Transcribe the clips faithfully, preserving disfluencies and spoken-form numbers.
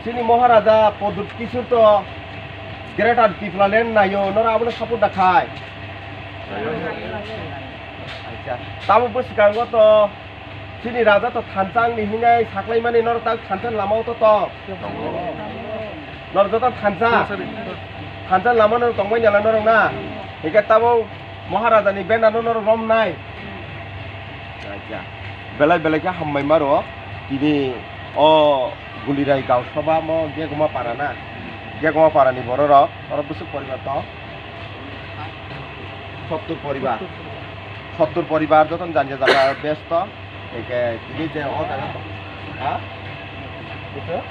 Chini Maharaja Pradyut Kishore to Greater Tipraland naio, noro abono support da khai? Acha, tamo bwskango to chini raja to thansa wngni hinwi saklaimani, noro tak thansa lamao to tong? Noro joto thansa? Thansa lamao noro tongbai nala norok na? Hingke tamo Maharajani banner no norok romnai? Acha, belai belai khe hambai maro. Tini o Gulirai Gausabha mo Gegoma Para na, Gegoma Para ni borok rok, oro bwswk poribar tong? Sottur poribar. Sottur poribar jotono jani jaga besto. Hingke tini je o jaga tong, ha? Bwswk?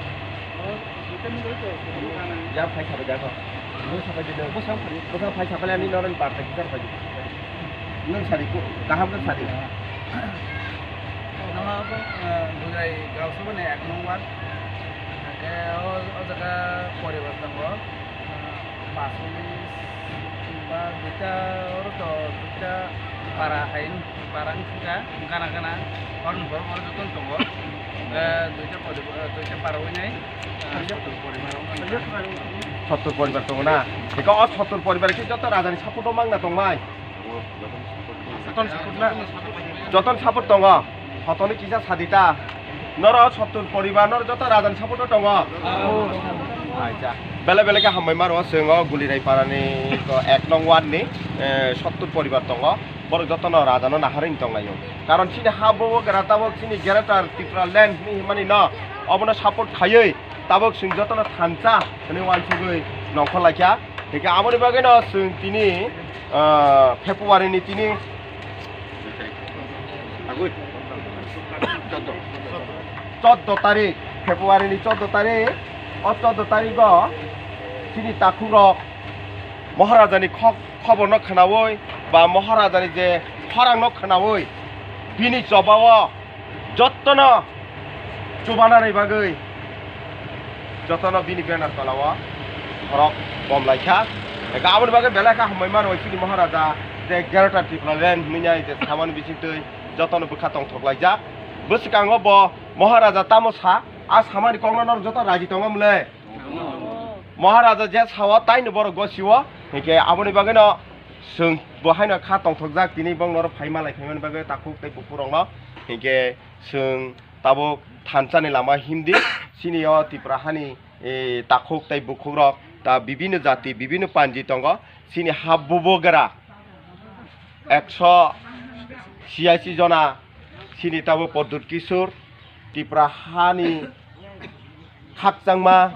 Ya phai sabai jaga. Bwswk phai di, bwswk phai, bwswk phai sabai ani norok ni barta kisa phai di. Nwng sadi, kaham khe sadi. Nama apa, eh, Budrai Gausabha ni ek nong ward. Hingke o, o jaga poribar tongo. Eh, pasolis ba duita, oro to duita para hai, para wngkha, gana gana. Oro ni borok oro joto tongo. Eh, duita poribar, eh, duita para winai, eh, sottur poribar wngkha. Sottur poribar tongo na? Eko o sottur poribar khe joto rajani support o mangna tongmai? Joton support tongo. Hotoni kisa sadita. Noro sottur poribar, noro joto rajani support o tongo. Acha. Belai belai khe hambai maro, chwng o Gulirai Para ni to ek nong ward ni, eh, sottur poribar tongo. Borok jotono rajano naharwi tonglaio. Karon chini ha bobo gra tabok chini Greater Tipraland hinwi himani no obono support khaiwi tabok chwng jotono thansa hinwi uansugwi nongkhor laikha. Hingke aboni bagwino chwng tini, ah, February ni tini chordo tarik, February ni chordo tarik, o chordo tarigo chini takhukrok Maharajani khok-, khoborno khwnawi ba Maharajani je khorangno khwnawi bini chobao jotono chubanani bagwi jotono bini banner tolao borok bomlaikha. Eka aboni bagwi belai kha hambai mano chini Maharaja je Greater Tipraland hinwi nai je samani bisingtwi jotono bwkha tongthok laijak. Bwskango bo Maharaja tamo sa, a samani kokno norok joto raji tongo mle? Maharaja je sao taino borok gosio, hingke aboni bagwino chwng bo haino kha tongthokjak, tini bong norok phai malai phaimani bagwi takhuk tei buphurokno. Hingke chwng tabuk thansani lama himdi, chini o Tripura hani, e, takhuk tei bukhukrok ta bibinno jati, bibinno panji tongo, chini ha bubo gra ekso chiyasi jona, chini tabuk Pradyut Kishore, Tripura hani khakchangma,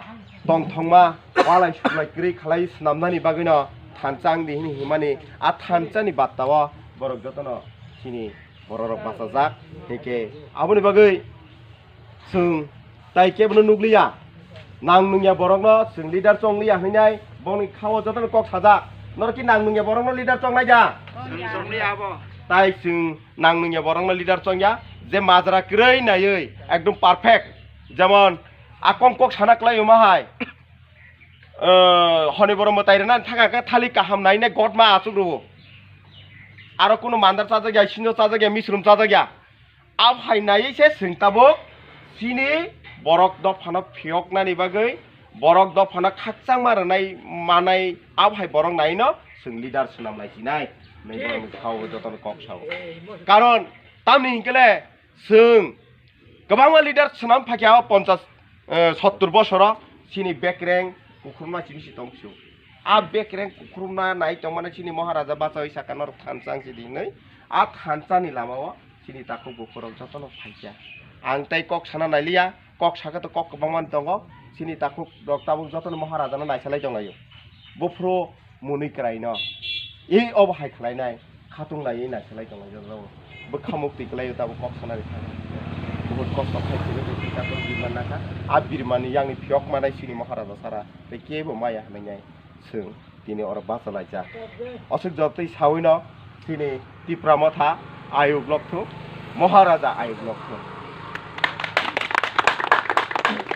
tongthokma, walai suklai kwrwi khalai swnamnani bagwino thansa wngdi hini himani, a thansani batta o borok jotono chini bororok bachajak. Hingke aboni bagwi chwng tai kebono nukliya, nang nungya borokno chwng leader chongliya hinwi nai bongni khao jotono kok sajak. Norok ki nang nungya borokno leader chongnai da? Tai chwng nang nungya borokno leader chongya, je majra kwrwi naiwi ekdom perfect, jemon a kom kok sana kwlai omo hai, eh, honi borok mwtai rwna thangkha khe thali kaham naine gotma achuk rwo. Aro kunu mandar chajak ya, sinjo chajak ya, misrum chajak ya. Abo hai naiwi se chwng tabuk chini borok dophano phiyoknani bagwi, borok dophano khakchangma rwnai manai, abo hai borok naino chwng leader swnam lai sinai. Nai borokni sao jotono kok sao. Karon tamni hinkhe le chwng kwbangma leader swnam phaikha o ponchas, eh, sottur bosoro chini bekreng kukhurma chini si tong pisu. A bekreng kukhurma nai tongmani chini Maharaja bachawi saka norok thansa wngsi di hinwi. A thansani lamao chini takhuk buphurok jotono phaikha. Ang tei kok sana nailiya, kok sakhe to kok kwbangma tongo. Chini takhuk rok tabuk jotono Maharajano naisalai tonglaio. Buphuru mwnwi kwraino. E obo hai khlainai, khatung laiwi naisalai tonglaio jotono. Bwkha mukti kwlaio tabuk kok sanani thani. Buhut kosto khai sini buhut takhuk birman nakha. A birmani yangni phiyok manai chini Maharaja sara tei kebo maya hinwi nai. Chwng tini oro bachalaijak. Aswk jotoi sawino chini Tipra Motha ayuk lokthuk, Maharaja ayuk lokthuk.